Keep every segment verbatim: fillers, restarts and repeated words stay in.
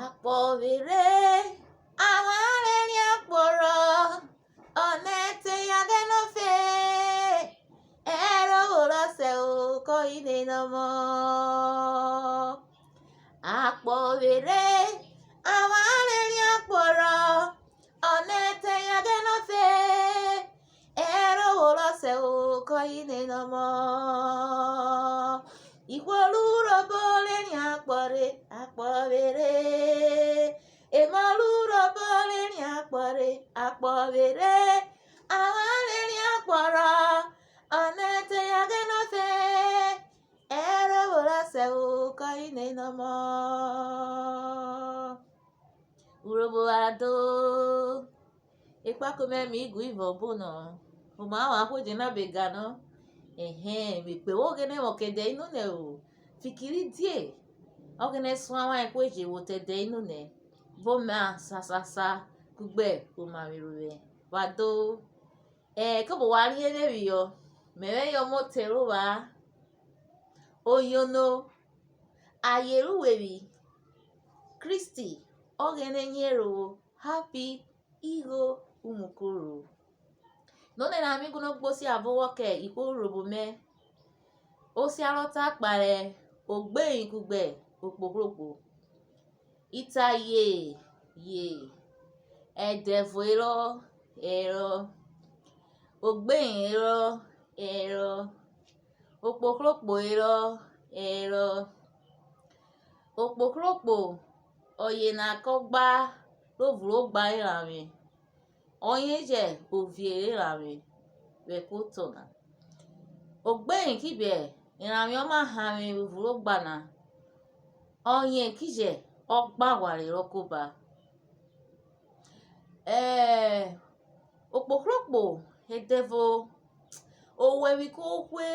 Akpọ vwerhe, avwanre riẹn akpọ rọ, ọ nẹ te yan ghẹ nọ fe, ẹrhovwo rọ sẹ o kọyen nene ọmọ. Akpọ vwerhe, avwanre riẹn akpọ rọ, ọ nẹ te yan ghẹ nọ fe, ẹrhovwo rọ sẹ o kọyen nene ọmọ. Ihwo ru Urhobo re riẹn akpọ re, akpọ vwerhe. Emọ ru Urhobo re riẹn akpọ re, akpọ vwerhe. Avwanre riẹn akpọ rọ, ọ nẹ te yan ghẹ nọ fe, ẹrhovwo rọ sẹ o kọyen nene ọmọ. Urhobo wa do. Ekpako mẹ mi gu ivẹ obo nọ, oma wa hwe je na be ga nọ. Ehẹn, mi kpe wo Ọghẹnẹ vwọ kẹ ẹdẹ inu nẹ o, fikiridie Ọghẹnẹ sun avwanre hwe je vwo te ẹdẹ inu nẹ, vẹ oma sasasa kugbe omavwerhovwẹn. Wa do. Ẹ, kobo wa riẹn vwẹ phiyọ, mẹvwẹ yẹ ọmọtẹ rẹ ovwa-a. Oyono, aye rẹ uwevwi, Kristi Ọghẹnẹ yen ẹrhovwo, Happy Igho Umukoro. Nonẹna mi guọnọ gbe osia ọvo vwọ kẹ ihwo Urhobo mẹ. Osia rọ ta kpahen ogbeyin kugbe okpohrokpo. Ita ye, ye, ẹdẹvo herọ, herọ, ogbeyin herọ, herọ, okpohrokpo herọ, herọ. Okpohrokpo ọyena kọ gba ro vwo ogba eranvwe, ọyen jẹ ovie rẹ eranvwe vwẹ ẹkuotọ na. Ogbeyin ki vwẹ eranvwe ọma hanvwe vwo vwo ogba na, ọyen ki jẹ ọgbaghware rọ koba. Ẹ, okpohrokpo ẹdẹvo, owẹvwe ko hwe,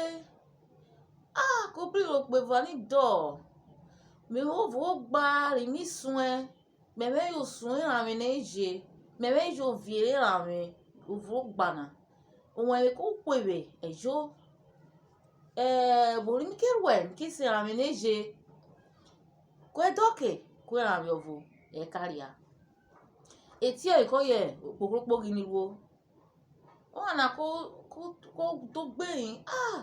a, ko bri ro kpe vwa ni dọ. Mi vwo vwo ogba ri mi suẹn, mẹvwẹ yo sun eranvwe na eje, mẹvwẹ yo ovie rẹ eranvwe vwo ogba na. Owẹvwe ko hwe vwe ẹjo. Ẹ, obo ri mi ke ruẹ, mi ke se eranvwe na eje, ko ẹdẹ ọke, ko eranvwe ọvo, ẹ ka ria. Etiọye kọye okpohrokpo ghini ruo. Ọnana ko, ko, ko do gbeyin, ah,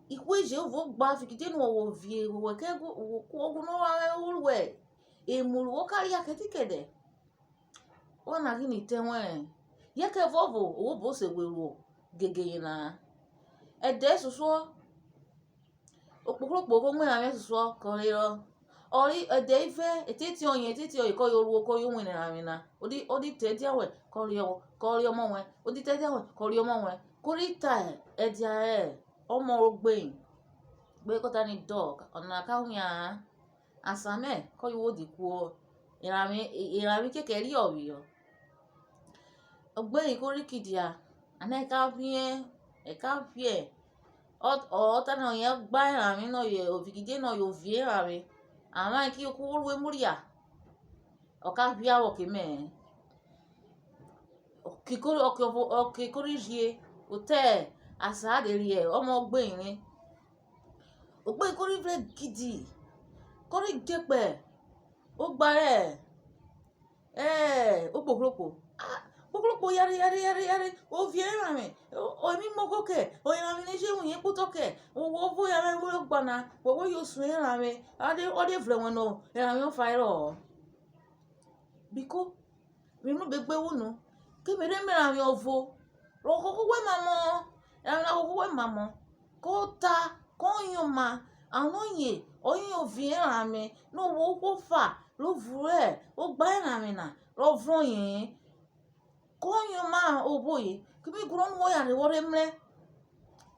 ihwo eje vwo gba, fikiridie nu wọ vwo ovie, wọ kẹ gu-, wọ ku-, wọ guọnọ ru emu ru wo ka ria kẹdẹ kẹdẹ. Ọnana ghini te ẹwẹn-ẹn, yẹ kẹ vuọvo ohwo obo se we ruo gege yena-a. Ẹdẹ ẹsosuọ, okpohrokpo ko mu eranvwe ẹsosuọ kọ rerọ. Ọ ri ẹdẹ ivẹ, eteti ọyen, eteti ọyen kọye o ruo, kọye o wene eranvwe na. O di, o di te ẹdia wẹn, kọ riọ, kọ riọ ọmọ wẹn. O di te ẹdia wẹn, kọ riọ ọmọ wẹn. Ko rhi ta ẹdia rẹ ọmọ ro gbeyin, gbe kọ ta ni dog, ọnana ka wian-an. Asan mẹ kọye wo di kuo, eranvwe, eranvwe kẹkẹ riọ phiyọ. Ogbeyin ko rhi kidia, ana eka phiẹn, eka phiẹn. Ọ, ọ ta nẹ ọyen gba eranvwe nẹ ọyen, fikiridie nẹ ọyen ovie eranvwe. Avwanre ki ku ru emu ria, ọ ka phia vwọ ke mẹ-ẹ. Ọke ko, ọke ọvo, ọke ko rhi rhie, otẹ asan a de rhie ọmọ ogbeyin re. Ogbeyin ko rhi vrẹ gidi, ko rhi djekpẹ ogba rẹ, eh, okpohrokpo. Ah, okpohrokpo yare, yare, yare, yare, ovie eranvwe, o, o, emi mọghọ kẹ, o, eranvwe ne je wun yen kpotọ kẹ, ohwo ọvo yare vwẹ ogba na, wẹ wẹ yo sun eranvwe, ọ de, ọ de vrẹ wẹn nẹ eranvwe ọfa herọ-ọ. Biko, mi nu be gbe wu nu, ke me rhe mrẹ eranvwe ọvo rọ ghọghọ wẹ mamọ, eranvwe na ghọghọ wẹ mamọ, ko ta, kọ yoma, a nọ yen, ọyen ovie eranvwe, nẹ ohwo ohwo ọfa ro vwo ogba eranvwe na rọ vrẹn ọyen-en. Kọ yoma oboyin, ki mi guọnọ nu wọ yanrhe wọ rhe mrẹ.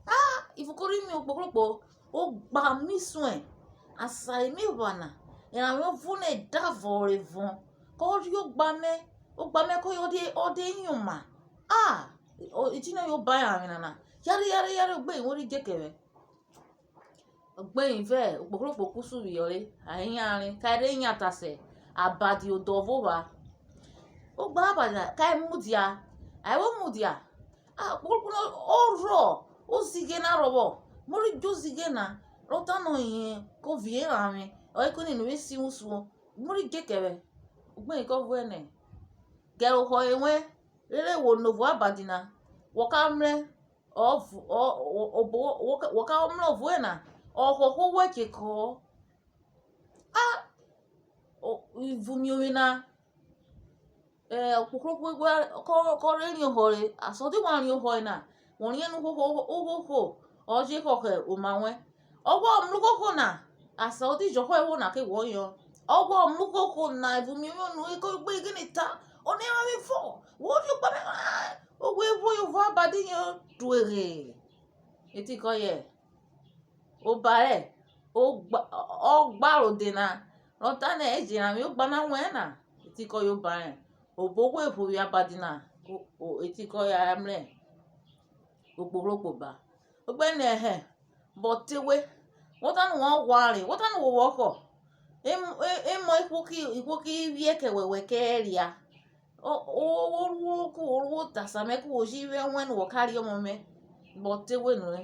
Ah, ivun ko ri mi okpohrokpo, ogba mi suẹn, asan ri mi epha na, eranvwe ọvo na da vwọ rhe vọn, kọ riọ ogba mẹ, ogba mẹ kọye ọ de, ọ de yoma. Ah, o, eti na yo ba eranvwe nana, yare, yare, yare, ogbeyin wo rhi djekẹ vwẹ. Ogbeyin vẹ okpohrokpo kusu phiyọ re, a yanre, ka re yan ta sẹ abadi odẹ ọvo pha. Ogba abadi na, ka mudia, a vwo mudia, a, okpohrokpo na, ọ rhọ, ozighi na rhọvwọ, mo rhi djẹ ozighi na, rọ ta nẹ ọyen ko vwiẹ eranvwe, ọye ko nene ovwan si usuon. Mu ri dje kẹ vwẹ, ugbehin kọ vuẹ nẹ, gẹrẹ ohọ ewẹn rere wo no vwo abadi na, wọ ka mrẹ ọvo, ọ, ọ, obo, wọ ka, wọ ka mrẹ ọvo na, ọhọhọ wẹ chekọ-ọ. A, o, ivun miovwi na, eh, okpohrokpo gba, kọ, kọ rhe riẹn ohọre, asan ọ di wan riẹn ohọre na, wọ riẹn nẹ uhoho, uhoho ọ je họhọ oma wẹn. Ọghwọ mrẹ uhoho na, asan ọ di jọhọ ẹvwo na ke wọ yọn. Ọghwọ mrẹ uhoho na, evun miovwi unu, ko gbe ghini ta, ọ nẹ erọnvwọn vọ, wo riokpa mẹ, ah, ohwo evo yọ vwẹ abadi yen o tueghe. Eti kọye, oba rẹ ogba, ọgba rode na, rọ ta nẹ e je eranvwe ogba na wẹn na, eti kọye oba rẹ obo ohwo evo vwẹ abadi na, o, o, eti kọye a mrẹ okpohrokpo ba. Ogbẹnẹ hẹ, but te we, wọ ta nẹ wọ ghware, wọ ta nẹ wọ vwọ họ, em-, e-, emọ ihwo ki, ihwo ki vwiẹ kẹ wẹ, wẹ kẹ ria. O, o, o ruo ku wo ruo ta sa mẹ, ku wo ji vwẹ ẹwẹn nu wọ ka ria ọmọ mẹ, but te we nure.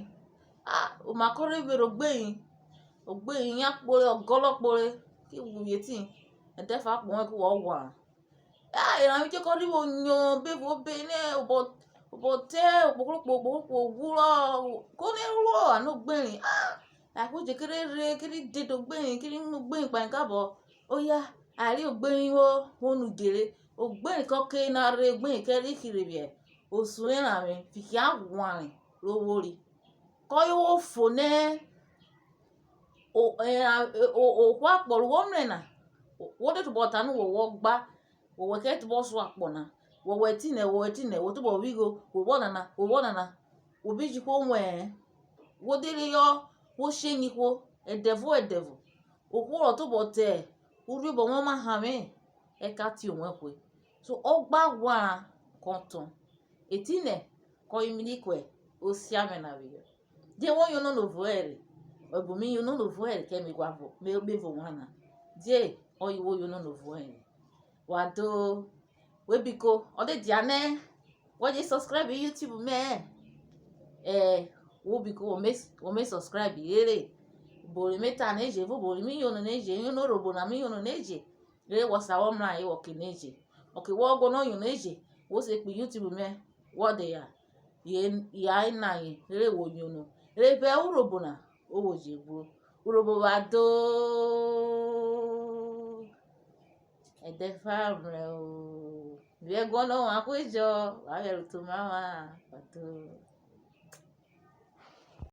A, oma kọ rhe vwerhe ogbeyin, ogbeyin yan kpore, ọgọlọ kpore, ki ghwu vwiẹ etiyin, ẹdẹ efa kpo wẹn ku wọ ghwa. A, eranvwe chekọ rhi vwo nyo obo evo be nẹ obọ, obọ te okpohrokpo, okpohrokpo ghwurọ, ko ne ruo a, nẹ ogberin. A, akpọ je kere rhe, kere dede ogberin, kere mu ogberin kpahen kabọ. Oya, a ri ogberin vwo, vwo nu djere. Ogberin kọke na rhe, ogberin kẹ rhi hirhe vwiẹ osun rẹ eranvwe, fiki aghwanre ro vwori. Kọye wo fo nẹ o, eran-, o, ohwo akpọ ru wo mrẹ na, wo de tobọ ta nẹ wọ, wọ gba, wọ, wẹ kẹ tobọ sua akpọ na, wọ, wẹ etinẹ, wọ, wẹ etinẹ, wo tobọ vwẹ igho, wo vwọ nana, wo vwọ nana, wo bi ji ihwo wẹ-ẹn. Wo de reyọ, wo she yin ihwo, ẹdẹvo ẹdẹvo, ohwo rọ tobọ te urhiobọ wẹn oma hanvwe, ẹka te owẹn hwe. So, ọ gba ghwanra kọ tọn. Etinẹ, kọye mi ni kuẹ osiamẹ na phiyọ. Die wo yono no vwẹ ẹre? Ọbu mi yono no vwẹ ẹre, kẹ mi ghwa vwọ, me, me vwọ wan na. Die ọye wo yono no vwẹ ẹre? Wa do, we biko, ọ de dianẹ wọ je subscribe YouTube mẹ-ẹ, ẹ, wo biko, wo me, wo me subscribe rere obo ri me ta na eje, vẹ obo ri mi yono na eje, yono Urhobo na mi yono na eje, rere wọ sa vwọ mrẹ ayen vwẹ ọke na eje. Ọke wọ guọnọ yono eje, wo se kpo YouTube mẹ, wọ de ya, ye, ya na ayen rere wo yono, rere vẹ Urhobo na, o wo je bro. Urhobo wa do, ẹdẹ efa mrẹ o, vwẹ ẹguọnọ wan hwe jọ, wa vwẹrote oma wan, wa do.